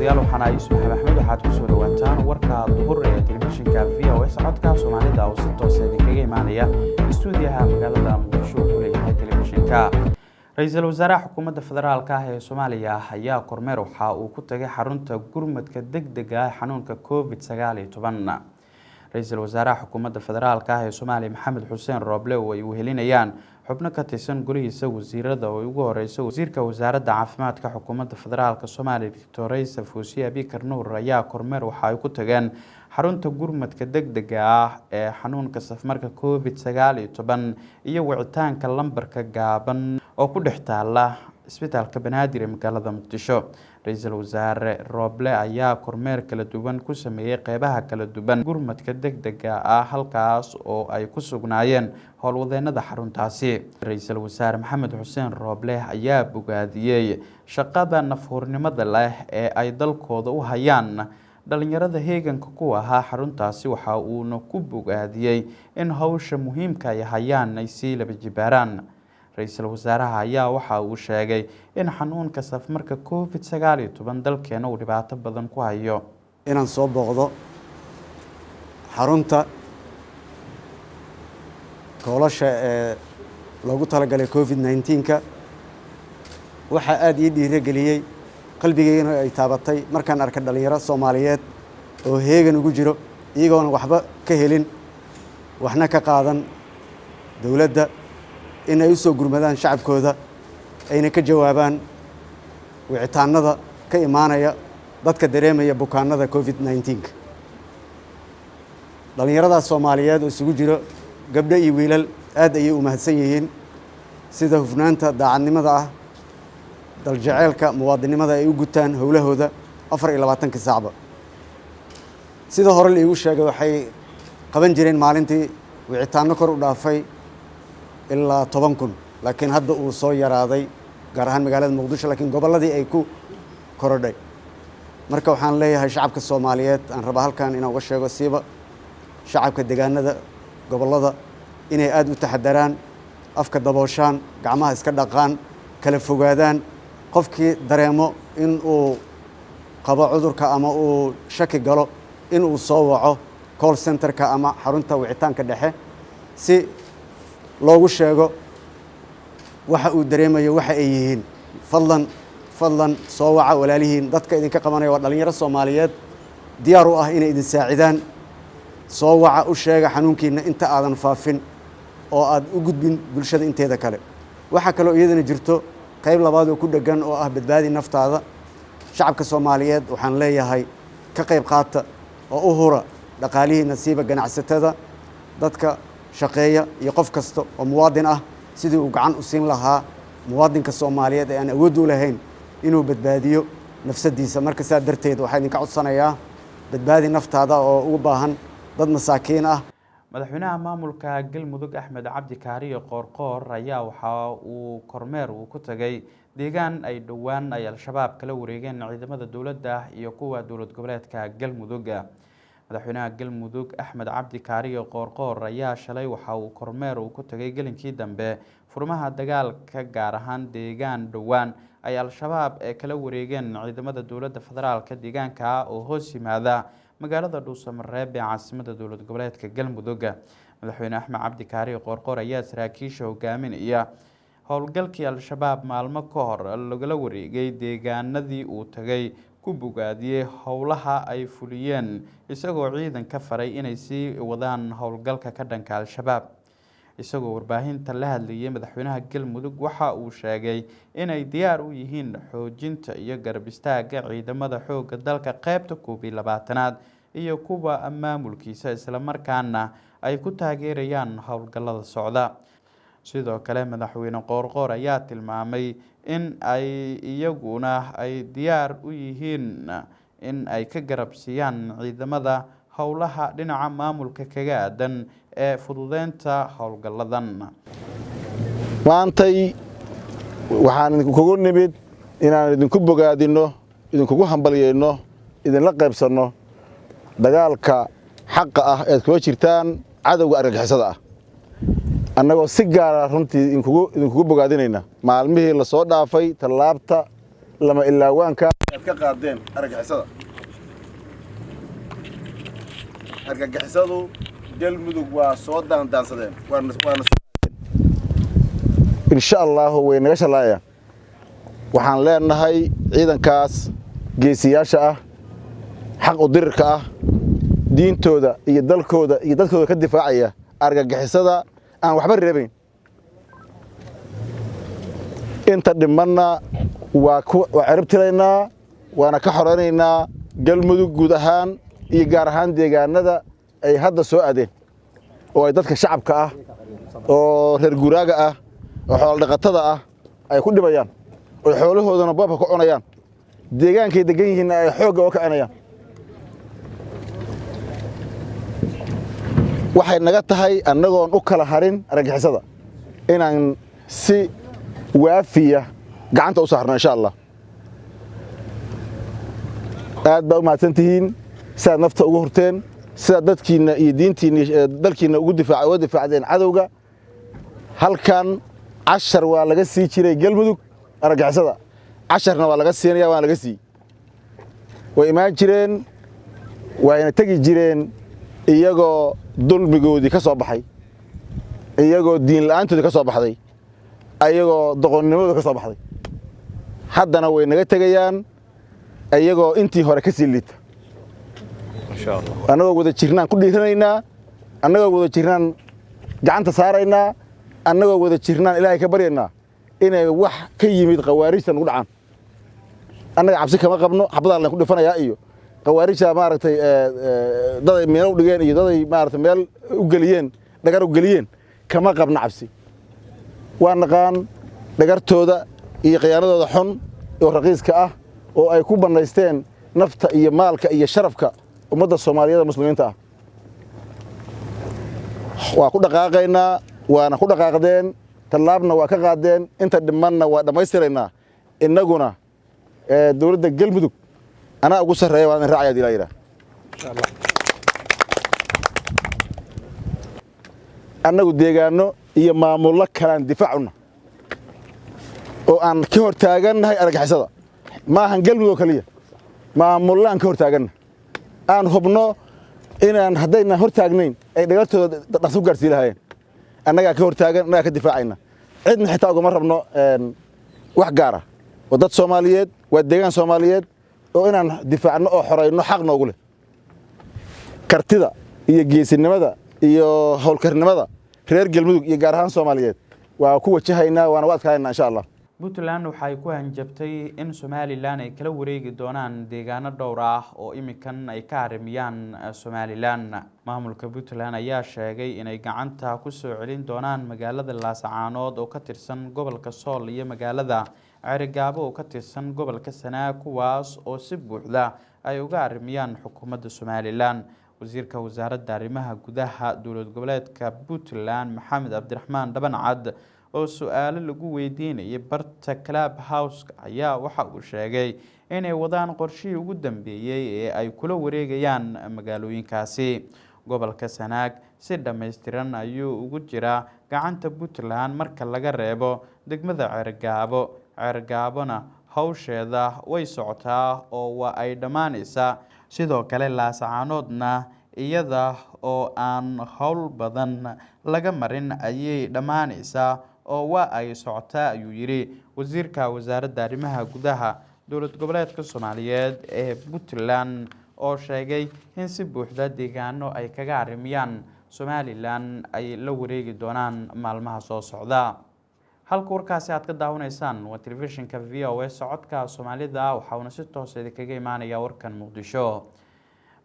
Daawadayaal, waxaana Yuusuf Maxamed Axmed. Waxaad kusoo dhawaataan warka duhur ee telefishinka VOA, socodka Soomaalida, oo si toosa idinkaga imaanaya istuudiyaha magaalada Muqdisho uu ku leeyahay telefishinka. Ra-iisul wasaaraha xukuumadda federaalka ah ee Soomaaliya ayaa kormeer waxa uu ku tagay xarunta gurmadka degdega ah xanuunka COVID-19. Ra-iisul wasaaraha xukuumadda federaalka ah ee Soomaaliya, Maxamed Xuseen Rooble, oo ay wehelinayaan xubno ka tirsan golihiisa wasiirada oo ugu horeysa wasiirka wasaaradda caafimaadka xukuumadda federaalka Soomaaliya, Doctor Fawsiye Abikar Nuur, ayaa kormeer waxa ay ku tageen xarunta gurmadka degdega ah ee xanuunka safmarka COVID-19 iyo wicitaanka lambarka gaaban oo ku dhex taala isbitaalka Banaadir ee magaalada Muqdisho. Ra-iisul wasaare Rooble ayaa kormeer kala duwan ku sameeyey qeybaha kala duwan gurmadka degdega ah, halkaas oo ay ku sugnaayeen howlwadeenada xaruntaasi. Ra-iisul wasaare Maxamed Xuseen Rooble ayaa bogaadiyey shaqada nafhurnimada leh ee ay dalkooda u hayaan dhalinyarada heeganka ku ahaa xaruntaasi. Waxa uuna ku bogaadiyey in howsha muhiimka ay hayaan ay sii laba jibaaraan. Ra-iisul wasaaraha ayaa waxa uu sheegay in xanuunka safmarka COVID-19 dalkeena uu dhibaato badan ku hayo. Inaan soo booqdo xarunta koolasha ee loogu talagalay COVID-19-ka waxaa aada ii dhiirogeliyey, qalbigeygana ay taabatay markaan arkay dhallinyaro Soomaaliyeed oo heegan ugu jiro, iyagoona waxba ka helin, waxna ka qaadan dowladda, in ay u soo gurmadaan shacabkooda, ayna ka jawaabaan wicitaanada ka imaanaya dadka dareemaya bukaanada COVID-19-ka. Dhallinyaradaas Soomaaliyeed oo isugu jiro gabdho iyo wiilal aad ayay u mahadsan yihiin sida hufnaanta, daacadnimada ah, daljeceelka muwaadinimada ay u gutaan howlahooda 24-kii saacba. Sida hore la iigu sheegay, waxay qaban jireen maalintii wicitaano kor u dhaafay ilaa 10,000, laakiin hadda uu soo yaraaday, gaar ahaan magaalada Muqdisho, laakiin gobolladii ay ku korodhay. Marka waxaan leeyahay shacabka Soomaaliyeed, aan rabaa halkan inaan uga sheego, siiba shacabka deegaanada gobollada, inay aada u taxadaraan, afka dabooshaan, gacmaha iska dhaqaan, kala fogaadaan. Qofkii dareemo in uu qabo cudurka ama uu shaki galo, in uu soo waco call centerka ama xarunta wicitaanka dhexe si loogu sheego waxa uu dareemayo waxa ay yihiin. Fadlan, fadlan soo waca walaalihiin. Dadka idinka qabanaya waa dhalinyaro Soomaaliyeed diyaar u ah inay idin saacidaan. Soo waca, u sheega xanuunkiina inta aadan faafin oo aad u gudbin bulshada inteeda kale. Waxaa kaloo iyadana jirto qayb labaad oo ku dheggan oo ah badbaadi naftaada. Shacabka Soomaaliyeed waxaan leeyahay, ka qayb qaata oo u hura dhaqaalihiina, siiba ganacsatada, dadka shaqeeya iyo qof kasta oo muwaadin ah, sidii uu gacan u siin lahaa muwaadinka Soomaaliyeed ee aan awood u lahayn inuu badbaadiyo nafsadiisa. Marka saa darteed waxaa idinka codsanayaa badbaadi naftaada oo ugu baahan dad masaakiin ah. Madaxweynaha maamulka Galmudug, Axmed Cabdi Kaariyo Qoorqoor, ayaa waxa uu kormeer uu ku tagay deegaan ay dhowaan ay Al-Shabaab kala wareegeen ciidamada dowladda iyo kuwa dowlad goboleedka Galmudug. Madaxweynaha Galmudug, Axmed Cabdi Kaariyo Qoorqoor, ayaa shalay waxa uu kormeer uu ku tagay gelinkii dambe furmaha dagaalka, gaar ahaan deegaan dhowaan ay Al-Shabaab ee kala wareegeen ciidamada dowladda federaalka, deegaanka oo hoos yimaada magaalada Dhuusamareeb ee caasimada dowlad goboleedka Galmudug. Madaxweyne Axmed Cabdi Kaariyo Qoorqoor ayaa saraakiisha hogaaminaya howlgalkii Al-Shabaab maalmo ka hor lagala wareegay deegaanadii uu tagay ku bogaadiyey howlaha ay fuliyeen, isagoo ciidan ka faray inay sii wadaan howlgalka ka dhanka Al-Shabaab. Isagoo warbaahinta la hadlayay, madaxweynaha Galmudug waxa uu sheegay inay diyaar u yihiin xoojinta iyo garab istaagga ciidamada xoogga dalka qeybta 21-aad iyo kuwa maamulkiisa, islamarkaana ay ku taageerayaan howlgallada socda. Sidoo kale, madaxweyne Qoorqoor ayaa tilmaamay in ay iyaguna ay diyaar u yihiin in ay ka garab siiyaan ciidamada howlaha dhinaca maamulka kaga aadan ee fududeynta howlgalladan. Maantay waxaan idinkugu nimid inaan idinku bogaadinno, idinkugu hambalyayno, idinla qaybsanno dagaalka xaqa ah eed kula jirtaan cadowga argagixisada ah, annagoo si gaara runtii idinkugu bogaadinayna maalmihii la soo dhaafay tallaabta Lama ilaawaanka aad ka qaadeen argagixisada. Argagixisadu Galmudug waa soo daandaansadeen, waana insha Allaahu way naga shalaayaan. Waxaan leenahay ciidankaas geesiyaasha ah, xaq u dirirka ah, diintooda iyo dalkooda iyo dadkooda ka difaacaya argagixisada aan waxba reebayn. Inta dhimanna waa cirib tiraynaa, waana ka xoraynaynaa Galmudug guud ahaan iyo gaar ahaan deegaanada ay hadda soo aadeen oo ay dadka shacabka ah oo reer guuraaga ah oo xoolo dhaqatada ah ay ku dhibayaan, oy xoolahoodana boobka ku cunayaan, deegaankay degan yihiinna ay xoogga oo kicinayaan. Waxay naga tahay annagoon u kala harin argagixisada inaan si waafiya gacanta u saarno, insha Allah. Aad baa u mahadsan tihiin sidaad nafta ugu hurteen, sidaad dadkiinna iyo diintiinna iyo dalkiinna ugu difaac uga difaacdeen cadowga. Halkan cashar waa laga sii jiray Galmudug argagixisada, casharna waa laga siinaya, waana laga siiyey. Way imaan jireen, wayna tegi jireen iyagoo dulmigoodii ka soo baxay, iyagoo diin la'aantoodii ka soo baxday, ayagoo doqonnimadooda ka soo baxday. Haddana way naga tegayaan iyagoo intii hore ka sii liita. Annagoo wada jirnaan ku dhiiranaynaa, annagoo wada jirnaan gacanta saaraynaa, annagoo wada jirnaan Ilaahay ka baryaynaa inay wax ka yimid khawaarijta nugu dhacaan. Annaga cabsi kama qabno xabadaa layn ku dhifanayaa iyo khawaarijta maaragtay daday meel u dhigeen iyo daday maaragtay meel u geliyeen, dhagar u geliyeen, kama qabno cabsi. Waa naqaan dhagartooda iyo khiyaanadooda xun oo raqiiska ah oo ay ku bannaysteen nafta iyo maalka iyo sharafka ummadda Soomaaliyeed ee Muslimiinta ah. Waa ku dhaqaaqaynaa, waana ku dhaqaaqdeen, tallaabna waa ka qaadeen, inta dhimanna waa dhammaystiraynaa. Innaguna dowladda Galmudug anaa ugu sarreeya, waan idin raacaya hadii laa yidhaah. Annagu deegaano iyo maamullo kalaan difaacuna oo aan ka hor taagannahay argagixisada. Maahan Galmudug oo keliya, maamullo aan ka hor taagannahay, aan hubno inaan haddaynan hor taagnayn ay dhagartooda dhaqso ku gaarsii lahaayeen. Annagaa ka hor taagan, annagaa ka difaacayna. Cidna xitaa ugama rabno wax gaara oo dad Soomaaliyeed, waa deegaan Soomaaliyeed oo inaan difaacno oo xorayno xaq noogu leh. Kartida iyo geesinimada iyo howlkarnimada reer Galmudug iyo gaar ahaan Soomaaliyeed waa ku wajahaynaa, waana u adkaanaynaa, insha Allah. Puntland waxay ku hanjabtay in Somaliland ay kala wareegi doonaan deegaano dhowr ah oo imikan ay ka arrimiyaan Somaliland. Maamulka Puntland ayaa sheegay inay gacanta ku soo celin doonaan magaalada Laascaanood oo ka tirsan gobolka Sool iyo magaalada Ceerigaabo oo ka tirsan gobolka Sanaag, kuwaas oo si buuxda ay uga arrimiyaan xukuumadda Somaliland. Wasiirka wasaaradda arrimaha gudaha dowlad goboleedka Puntland, Maxamed Cabdiraxmaan Dhabancad, oo su-aalo lagu weydiinayay barta Club House ayaa waxa uu sheegay inay wadaan qorshihii ugu dambeeyey ee ay kula wareegayaan magaalooyinkaasi. Gobolka Sanaag si dhammaystiran ayuu ugu jiraa gacanta Puntland marka laga reebo degmada Ceergaabo. Ceergaabona hawsheeda way socotaa oo waa ay dhammaanaysaa. Sidoo kale Laascaanoodna iyada oo aan howl badan laga marin ayay dhammaanaysaa oo waa ay socotaa, ayuu yidhi wasiirka wasaaradda arrimaha gudaha dowlad goboleedka Soomaaliyeed ee Puntland, oo sheegay in si buuxda deegaano ay kaga arrimiyaan Somaliland ay la wareegi doonaan maalmaha soo socda. Halka warkaasi aad ka daawanaysaan waa telefishinka VOA socodka Soomaalida, waxauna si toos idinkaga imaanaya warkan Muqdisho.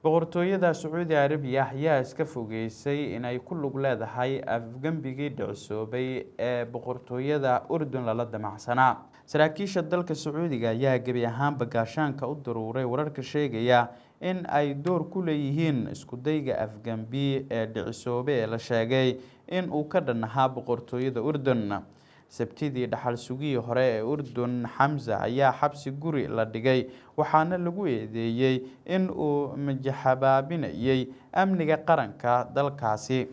Boqortooyada Sacuudi Arabiya ayaa iska fogeysay inay ku lug leedahay afgembigii dhicisoobay ee boqortooyada Urdun lala damacsanaa. Saraakiisha dalka Sacuudiga ayaa gebi ahaanba gaashaanka u daruuray wararka sheegaya in ay door ku leeyihiin iskudayga afgembi ee dhicisoobay ee la sheegay in uu ka dhan ahaa boqortooyada Urdun. Sabtidii, dhaxal sugihii hore ee Urdun Xamza ayaa xabsi guri la dhigay, waxaana lagu eedeeyey in uu majaxabaabinayay amniga qaranka dalkaasi.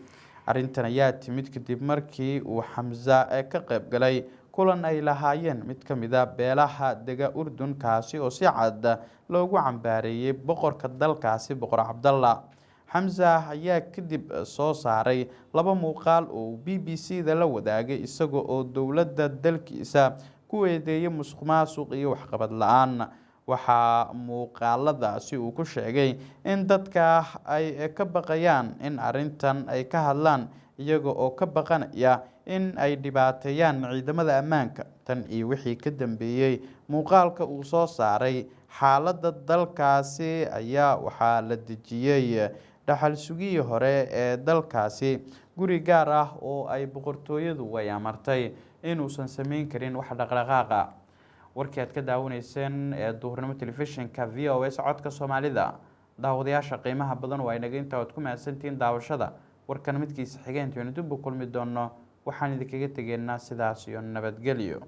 Arrintan ayaa timid kadib markii uu Xamza ka qayb galay kulan ay lahaayeen mid ka mid a beelaha dega Urdun, kaasi oo si cad loogu cambaareeyey boqorka dalkaasi, Boqor Cabdalla. Xamsa ayaa kadib soo saaray laba muuqaal oo BBC da la wadaagay, isaga oo dowladda dalkiisa ku eedeeyay musuq maasuq iyo waxqabad la-aan. Waxaa muuqaaladaasi uu ku sheegay in dadka ay ka baqayaan in arrintan ay ka hadlaan, iyaga oo ka baqanaya in ay dhibaateeyaan ciidamada ammaanka. Tan iyo wixii ka dambeeyey muuqaalka uu soo saaray, xaaladda dalkaasi ayaa waxaa la dejiyey dhaxal sugihii hore ee dalkaasi guri gaar ah oo ay boqortooyadu ay amartay inuusan sameyn karin wax dhaqdhaqaaqa. Warkii aad ka daawanayseen ee duhurnimo telefishinka VOA Codka Soomaalida, daawadayaasha qiimaha badan, waa inaga intaa. Waad ku mahadsantihiin daawashada warkan. Midkiisa xigeentu dib u kulmi doono, waxaan idinkaga tegeynaa sidaas iyo nabadgelyo.